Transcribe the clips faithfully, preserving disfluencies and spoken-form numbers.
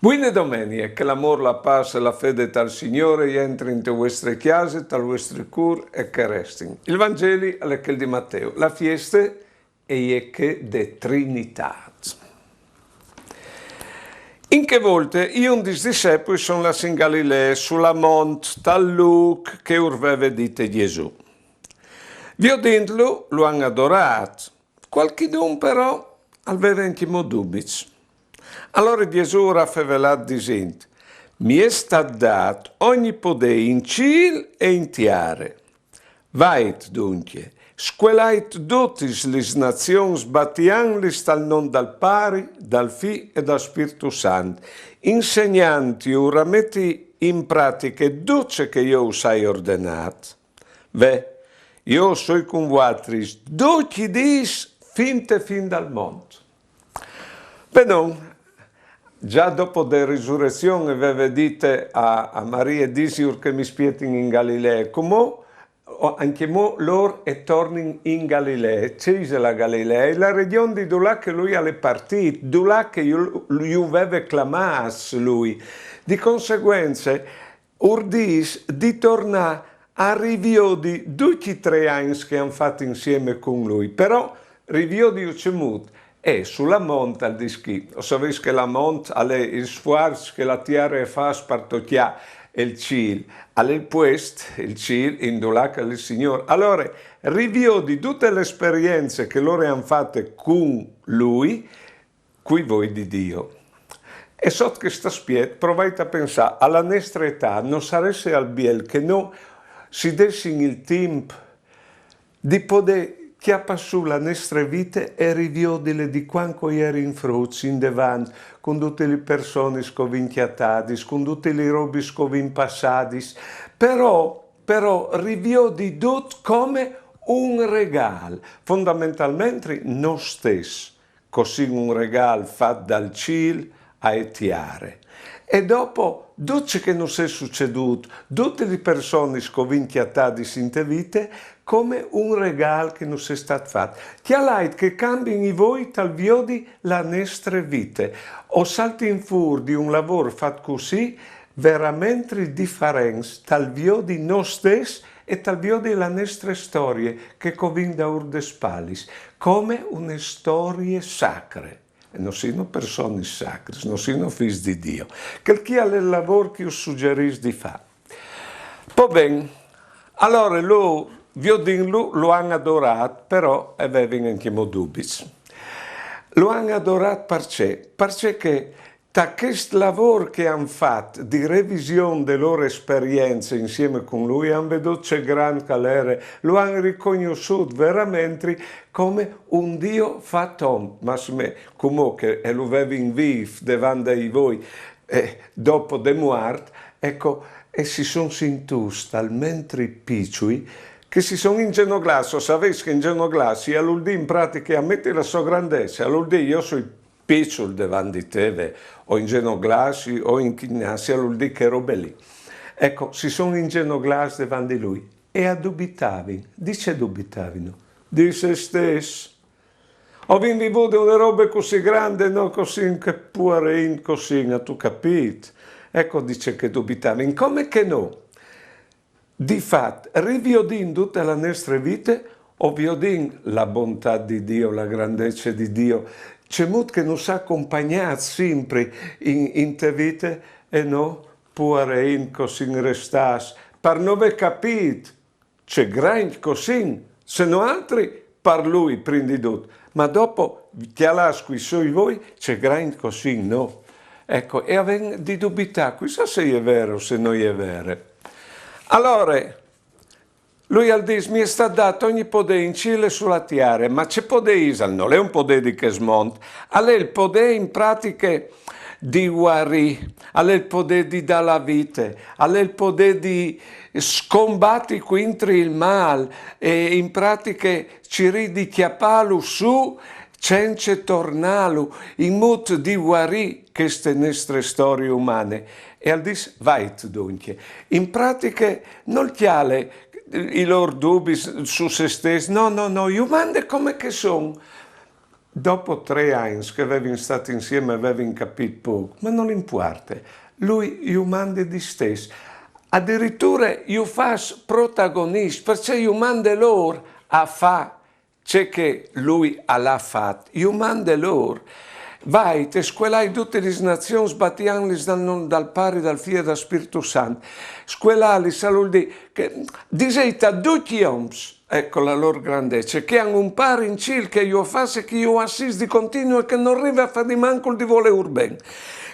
Buine domenie, che l'amôr, la pâs e la fede tal Signôr e jentrin inte vuestre cjase, tal vuestri cûr e che a restin. Il Vangeli al è chel di Mateu. La fieste e je chê de Trinitât. In chê volte, jun dis discepui a son lâts in Galilee, su la mont, tal lûc che ur veve dite Jesù. Viodintlu, lu àn adorât. Cualchidun però al veve ancjemò dubits. Alore Jesù al à fevelât disint: Mi è stât dât ogni podê in cîl e in tiare. Vait duncje, scuelait dutis lis nazions, batiantlis tal non dal Pari, dal Fi e dal Spirtu Sant, insegnantjur a meti in pratiche dut ce che jo us ai ordenât. Ve, jo o soi cun vualtris ducj i dîs fin te fin dal mont. Benon, za dopo de risurezzion e veve dite a, a Marie: Disiur che mi spietin in Galilee. Cumò, o, ancjemò lôr e tornin in Galilee. Ce ise la Galilee? E je la regjon di dulà che lui al è partît, dulà che ju, ju veve clamâts lui. Di conseguence, ur dîs di tornâ a riviodi ducj i trê agns che a àn fat insiemi cun lui, però riviodiju cemût? Eh, su la mont, al dîs chi. O savês che la mont al è il sfuarç che la tiare e fâs par tocjâ il cîl, al è il puest, il cîl, indulà che al è il Signôr. Alore, riviodi dute la esperience che lôr a àn fate cun lui, cui voi di Dio. E sot chest aspiet provait a pensâ, a la nestre etât no sarès al biel che nô si dessin il timp di podê cjapâ sù la nestre vite e riviodile di cuant che o jerin fruts indevant, cun dutis lis personis che o vin cjatadis, cun dutis lis robis che o vin passadis, però, però riviodi dut come un regâl, fondamentalmentri nô stes, cussì, un regâl fat dal cîl ae tiare. E dopo, dut ce che nus è sucedût, dutis lis personis che o vin cjatadis inte vite, come un regâl che nus è stât fat. Cjalait che a cambin i voi tal viodi la nestre vite. O saltin fûr di un lavôr fat cussì, veramentri difarents tal viodi nô stes e tal viodi la nestre storie che o vin daûr des spalis, come une storie sacre. E nô sino personis sacris, nô sino fîs di Dio. Chel chi al è il lavôr che us sugjerìs di fâ. Po ben, alore lu, viodintlu, lu àn adorât, però a vevin ancjemò dubits. Lu àn adorât parcè? Parcè che ta chest lavôr che a àn fat di revision de lôr esperience insiemi cun lui, a àn viodût ce grant che al jere, lu àn ricognossût veramentri come un Dio fat om, massime cumò che, eh, lu vevin vîf devant dai voi, eh, dopo de muart, eco, e si son sintûts talmentri piçui che si son ingenoglâts. O savês che ingenoglâsi al vûl dî in pratiche a meti la sô grandece, al vûl dî: jo o soi piçul devant di te, ve, o ingenoglâsi, o inchinâsi, al vûl dî chê robe li. Eco, si son ingenoglâts devant di lui e a dubitavin. Di ce dubitavino? Di se stes. O vin di vû une robe cussì grande, nô cussì, chê puare int cussì, âstu capît? Eco di ce che dubitavin. Come che nô, di fat, riviodint dute la nestre vite, o viodìn la bontât di Dio, la grandece di Dio, cemût che nus à compagnâts simpri in, inte vite, e nô, puare int, cussì restâts, par no vê capît ce grancj che o sin, se no altri par lui, prin di dut, ma dopo cjalâts cui soi voi, ce grancj che o sin nô. Eco, e a ven di dubitâ, cui sa se e je vere o se no e je vere. Alore, lui al dîs: mi è stât dât ogni podê in cîl e su la tiare, ma ce podê isal? Nol è un podê di chest mont, al è il podê in pratiche di vuarî, al è il podê di dâ la vite, al è il podê di scombati cuintri il mâl e in pratiche cirî di cjapâlu sù cence tornâlu, in mût di vuarî cheste nestre storie umane. E al dîs: vait duncje. In pratiche nol cjale i lôr dubis su se stes, no, no, no, ju mande come che a son. Dopo trê agns che a vevin stât insiemi a vevin capît pôc, ma nol impuarte, lui ju mande distès. Adiriture ju fâs protagonist, parcè ju mande lôr a fâ ce che lui al à fat, ju mande lôr. Vait e scuelait dutis lis nazions batiantlis dal non dal Pari, dal Fi e dal Spirtu Sant. Scuelâlis al vûl dî che, disêt a ducj i oms, eco la lôr grandece, che a àn un Pari in cîl che ju à fats e che ju assist di continui e che nol rive a fâ di mancul di volêur ben,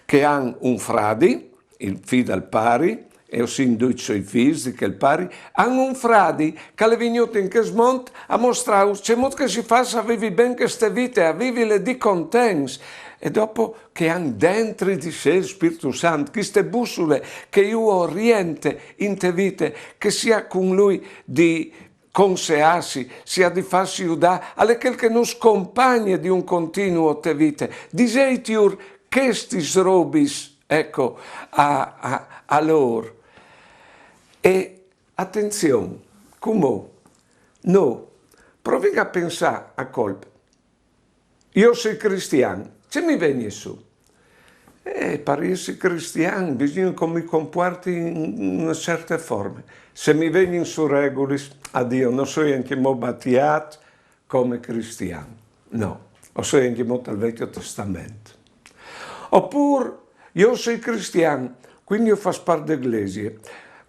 che a àn un fradi, il fi dal Pari, e o sin ducj soi fîs di chel Pari, a àn un fradi che al è vignût in chest mont a mostrâus cemût che si fâs a vivi ben cheste vite, a vivile di contents, e dopo che a àn dentri di se il Spirtu Sant, cheste bussule che ju oriente inte vite, che si à cun lui di conseâsi, si à di fâsi judâ, al è chel che nus compagne di un continuu te vite. Disêt jur chestis robis, eco, a, a, a lôr. E atenzion, cumò, nô, provìn a pensâ a colp. Jo o soi cristian, ce mi vegni sù? Eh, par jessi cristian bisugna che mi compuarti in une certe forme. Se mi vegnin sù regulis, adio, no soi ancjemò batiât come cristian. No, o soi ancjemò tal Vecjo Testament. Opûr, jo o soi cristian, cuindi o fâs part de glesie.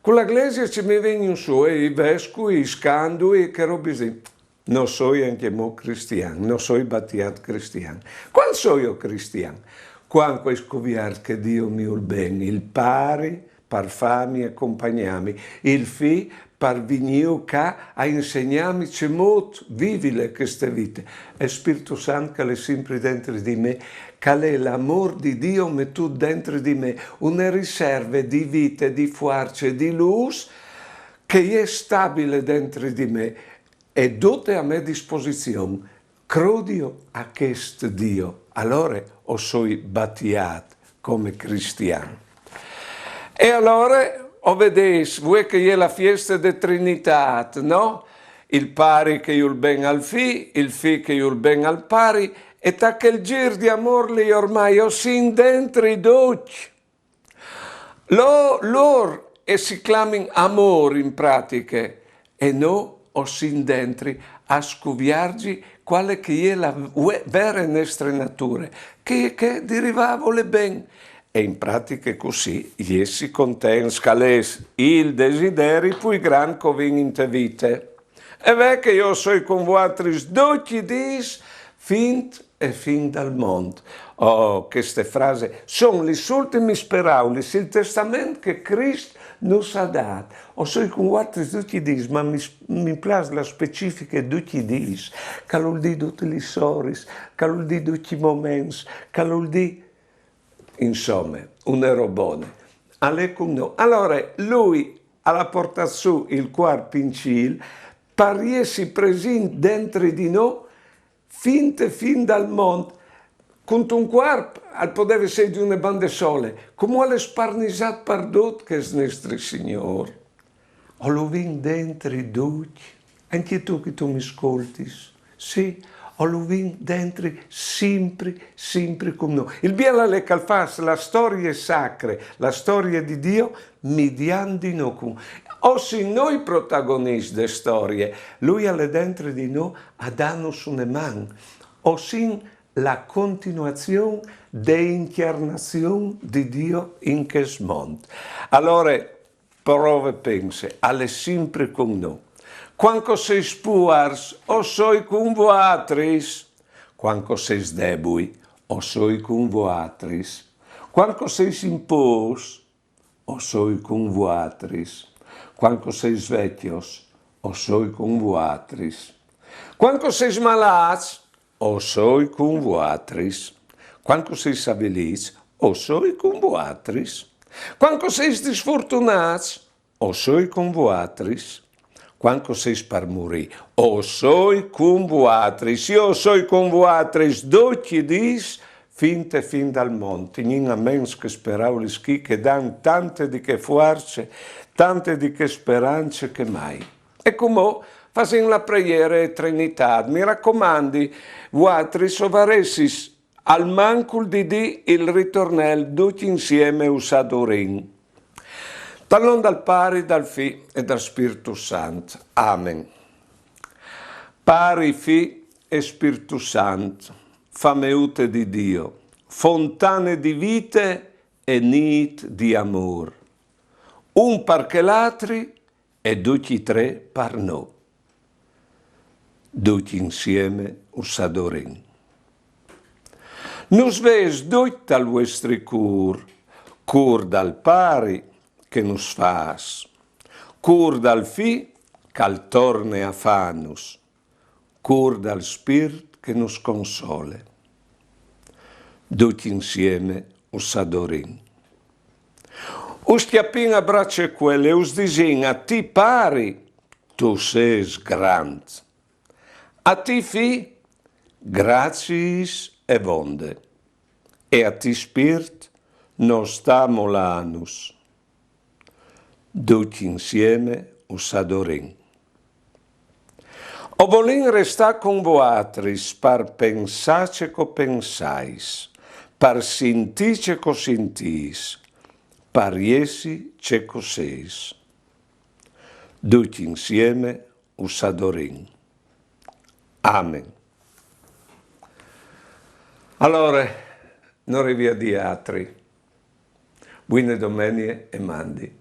Cu la glesie ce mi vegnin sù, eh, i vescui, i scandui, chê robis li. No soi ancjemò cristian, no soi batiât cristian. Cuant soio cristian? Cuant che o ai scuviert che Diu mi vûl ben, il Pari par fâmi e compagnâmi, il Fi par vignî ca a insegnâmi cemût vivile cheste vite, e il Spirtu Sant che al è simpri dentri di me, che al è l'amôr di Diu metût dentri di me, une riserve di vite, di fuarce, di lûs, che e je stabile dentri di me, e dute a mê disposizion. Crodio a chest Diu, alore o soi batiât come cristian. E alore o vedês, vuê che e je la fieste de Trinitât, no? Il Pari che ju vûl ben al Fi, il Fi che ju vûl ben al Pari, e ta chel zîr di amôr li ormai o sin dentri ducj. Lôr, lôr e si clamin amôr in pratiche, e nô o sin dentri a scuviarzi cuale che e je la ve-, vere nestre nature, che e je chê di rivâ a volê ben. E in pratiche cussì jessi contents, che al è il desideri plui grant che o vin inte vite. E ve che jo o soi cun vuatris ducj i dîs, fin e fin dal mont. Oh, cheste frase, son lis ultimis peraulis, il testament che Crist nus à dât. O soi cun vuatris ducj i dîs, ma mi, mi plâs la specifiche ducj i dîs, che al vûl dî dutis lis oris, che al vûl dî ducj i moments, che al vûl dî, insome, une robone. Al è cun nô. Alore, lui al à puartât sù il cuarp in cîl, par jessi presint dentri di nô, fin te fin dal mont. Cuntun cuarp al podeve sei di une bande sole, cumò al è sparnisât pardut chest nestri Signôr. O lu vin dentri ducj, ancje tu che tu mi scoltis. Sì, o lu vin dentri simpri, simpri cun nô. Il biel al è che al fâs la storie sacre, la storie di Diu, midiant di nô cun. O sin nô i protagoniscj de storie, lui al è dentri di nô a dânus une man. O sin la continuazion de incjarnazion di Diu in chest mont. Alore, prove, pense, al è simpri cun nô. Cuant che o sês puars, o soi cun vuatris. Cuant che o sês debui, o soi cun vuatris. Cuant che o sês in pôs, o soi cun vuatris. Cuant che o sês vecjos, o soi cun vuatris. Cuant che o sês malâts, o soi cun vuatris. Cuant che o sês avilîts, o soi cun vuatris. Cuant che o sês disfurtunâts, o soi cun vuatris. Cuant che o sês par murî, o soi cun vuatris. Jo o soi cun vuatris ducj i dîs, fin te fin dal mont. Tignìn a ments chês peraulis chi che a dan tante di chê fuarce, tante di chê sperance che mai. E cumò Fasìn la preiere e Trinitât. Mi racomandi, vuatris o varessis almancul di dî il ritornel ducj insiemi us adorìn. Tal non dal Pari, dal Fi e dal Spirtu Sant. Amen. Pari, Fi e Spirtu Sant, fameute di Dio, fontane di vite e nît di amôr. Un par chel altri e ducj i trê par nô. Ducj insiemi us adorìn. Nus vês ducj tal vuestri cûr, cûr dal Pari che nus fâs, cûr dal Fi ch'al torne a fânus, cûr dal Spirt che nus console. Ducj insiemi us adorìn. Us cjapìn a bracecuel e us disìn: a ti Pari, tu sês grant. A ti Fi, graciis e vonde. E a ti Spirt, no sta molânus. Ducj insiemi us adorìn. O volìn restâ cun vuatris par pensâ ce che o pensais, par sintî ce che o sintîs, par jessi ce che o sês. Ducj insiemi us adorìn. Amen. Alore, no rivi a dî altri. Buine domenie e mandi.